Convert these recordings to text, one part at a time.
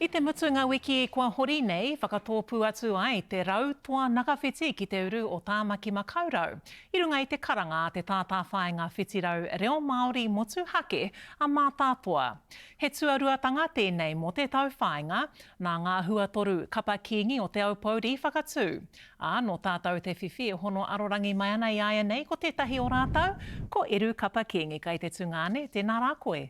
I te mutunga wiki kua hori nei, whakatōpū atu ai te Rautoa Nakawhiti ki te uru o Tāmaki Makaurau, i runga i te karanga a te tātāwhāinga whitirau reo Māori motuhake a Mātātoa. He tuaruatanga tēnei mō te tauwhāinga, nā ngā huatoru kapa kīngi o Te Aupōuri whakatū. Ā, nō tātou te whiwhi e hono arorangi mai ana i āianei ko tētahi o rātou, ko Eru Kapa Kīngi kai te tungāne, tēnā rā koe.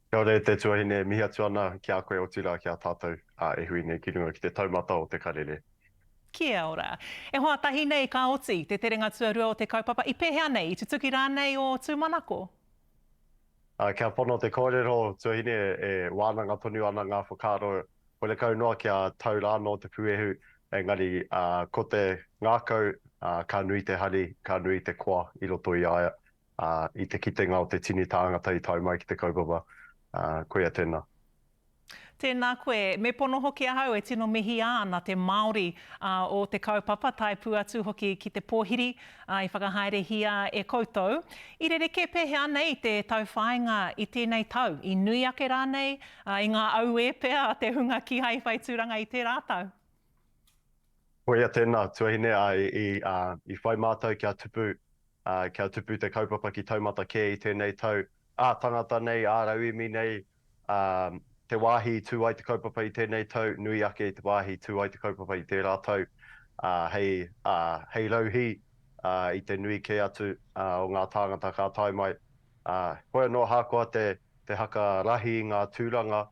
Kia ora e te tuahine, e mihi atu ana ki a koe otirā ki a tātou e hui nei ki runga ki te taumata o te karere. Kia ora. E hoa tahi nei ka oti te terenga tuarua o te kaupapa, i pēhea nei, i tutuki rānei ō tūmanako? Kia pono te kōrero, tuahine, e wānanga tonu ana ngā whakaaro, horekau noa kia tau rānō te puehu, engari ko te ngākau, ka nui te hari, ka nui te koa i roto i a ia. ā, i te kitenga o te tini tāngata i tae mai ki te kaupapa, ā, koia tēnā. Tēnā koe. Me pono hoki ahau e tino mihia ana te Māori o te kaupapa, tae pū atu hoki ki te pōhiri i whakahaerehia e koutou. I rerekē pēhea nei te tauwhāinga i tēnei tau? I nui ake rānei i ngā auē pea a te hunga kīhai i whai tūranga i tērā tau? Koia tēnā, tuahine, ā, i, ā, i whai mātou kia tupu ā, kia tupu te kaupapa ki taumata kē i tēnei tau, ā-tangata nei, ā-rauemi nei, ā, te wāhi i tū ai te kaupapa i tēnei tau, nui ake i te wāhi i tū ai te kaupapa i tērā tau, ā, hei, ā, hei rauhī, ā, i te nui kē atu, ā, o ngā tāngata ka tae mai. Ā, hoi anō ahakoa te, te haka rahi i ngā tūranga,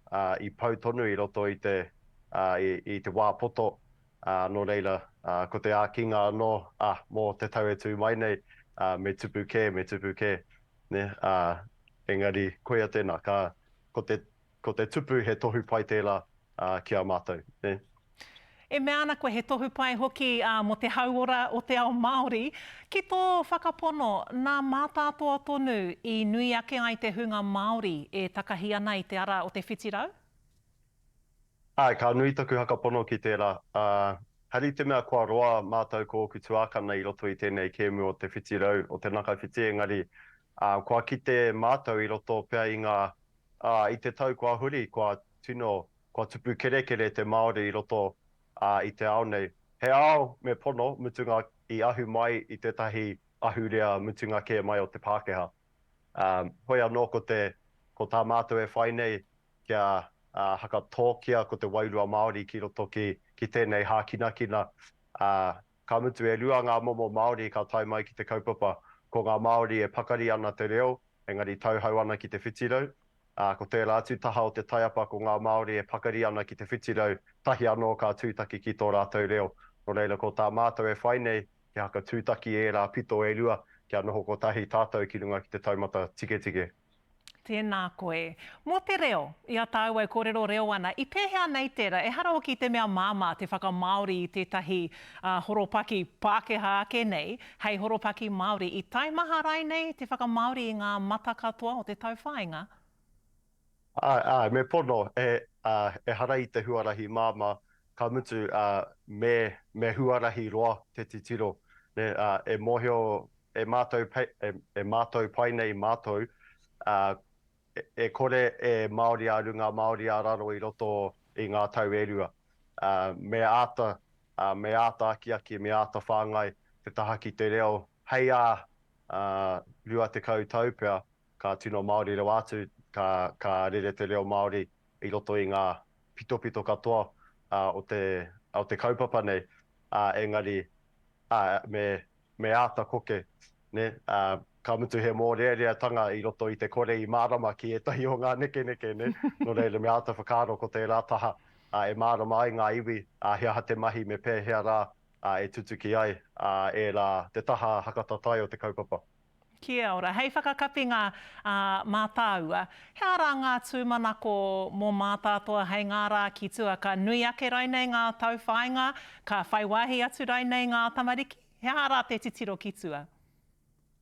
ā, i pau tonu i roto i te, ā, i, i te wā poto, Ā, nō reira, ā, ko te ākinga anō, ā, mō te tau e tū mai nei, ā, me tupu kē, me tupu kē, nē, ā, engari, koia tēnā, ka, ko te, ko te tupu he tohu pai tērā, ā, ki a mātou, nē. E mea ana koe he tohu pai hoki, ā, mō te hauora o te ao Māori. Ki tō whakapono, nā Mātātoa tonu i nui ake ai te hunga Māori e takahi ana i te ara o te whitirau? Āe, ka nui taku whakapono ki tērā. Ā, hari te mea kua roa mātou ko ōku tuākana i roto i tēnei kēmu o te whitirau, o te nakawhiti, engari, ā, kua kite mātou i roto pea i ngā, ā, i te tau kua huri, kua tino, kua tupu kerekere te Māori i roto, ā, i te ao nei. He ao, me pono, mutunga, i ahu mai i tētahi ahurea mutunga kē mai o te Pākehā. Ā, hoi anō ko te, ko tā mātou e whai nei kia hakatōkia ko te wairua Māori ki roto ki, ki tēnei hākinakina, ā, ka mutu e rua ngā momo Māori ka tae mai ki te kaupapa, ko ngā Māori e pakari ana te reo, engari tauhou ana ki te whitirau, ā, ko tērā atu taha o te taiapa ko ngā Māori e pakari ana ki te whitirau, tahi anō ka tūtaki ki tō rātou reo. Nō reira ko tā mātou e whai nei, kia hakatūtaki ērā pito e rua, kia noho kotahi tātou ki runga ki te taumata tiketike. Tēnā koe. Mō te reo, i a tāua e kōrero reo ana, i pēhea nei tērā? Ehara hoki i te mea māmā te whakamāori i tētahi horopaki Pākehā ake nei, hei horopaki Māori. I taimaha rainei te whakamāori i ngā mata katoa o te tauwhāinga? Āe, āe, me pono, e, ā, ehara i te huarahi māmā, ka mutu, ā, me, me huarahi roa te titiro, nē, ā, e mōhio e mātou, e, e mātou pai nei mātou, ā, e kore e Māori ā-runga, Māori ā-raro i roto i ngā tau e rua. Ā, me āta, ā, me āta akiaki, me āta whāngai te taha ki te reo hei ā, ā, 20 tau pea, ka tino Māori rawa atu, ka, ka rere te reo Māori i roto i ngā pitopito katoa, ā, o te, o te kaupapa nei, ā, engari, ā, me, me āta koke, nē, ā, ka mutu he mōreareatanga i roto i te kore i mārama ki ētahi o ngā nekeneke, nē, nō reira me āta whakaaro ko tērā taha, ā, e mārama ai ngā iwi, ā, he aha te mahi, me pēhea rā, ā, e tutuki ai, ā, ērā, te taha hakatatai o te kaupapa. Kia ora. Hei whakakapinga, ā, mā tāua. He aha rā ngā tūmanako mō Mātātoa hei ngā rā ki tua? Ka nui ake rainei ngā tauwhāinga? Ka whai wāhi atu rainei ngā tamariki? He aha rā te titiro ki tua?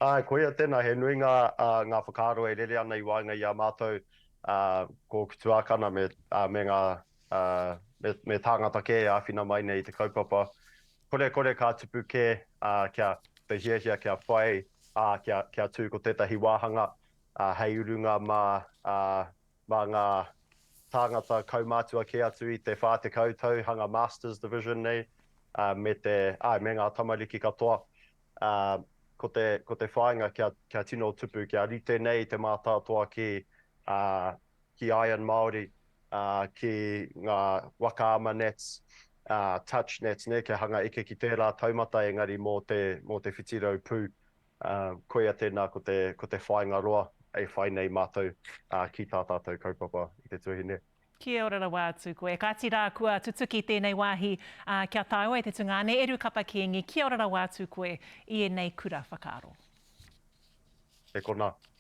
Āe, koia tēnā, he nui ngā, ā, ngā whakaaro e rere ana i waenga i a mātou, ā, ko ōku tuākana me, ā, me ngā, ā, me, me tāngata kē e āwhina mai nei i te kaupapa. Korekore ka tupu kē, ā, kia, te hiahia kia whai, ā, kia, kia tū ko tētahi wāhanga, ā, hei urunga mā, ā, mā ngā. Tāngata kaumātua kē atu i te 40 tau, hanga Masters Division nei, ā, me te, āe, me ngā tamariki katoa. Ā, ko te, ko te whāinga kia, kia tino tupu, kia rite nei te mātātoa ki, ā, ki Iron Māori, ā, ki ngā waka ama nats, ā, touch nats, nē, kia hanga eke ki tērā taumata engari mō te, mō te whitirau pū. Ā, koia tēnā ko te, ko te whāinga roa e whai nei mātou, ā, ki tā tātou kaupapa i te tuahine. Kia ora rawa atu koe. Kāti rā kua tutuki tēnei wāhi, ā, kia tāua e te tungāne e Rukapa Kīngi, kia ora rawa atu koe i ēnei kura whakaaro. E konā.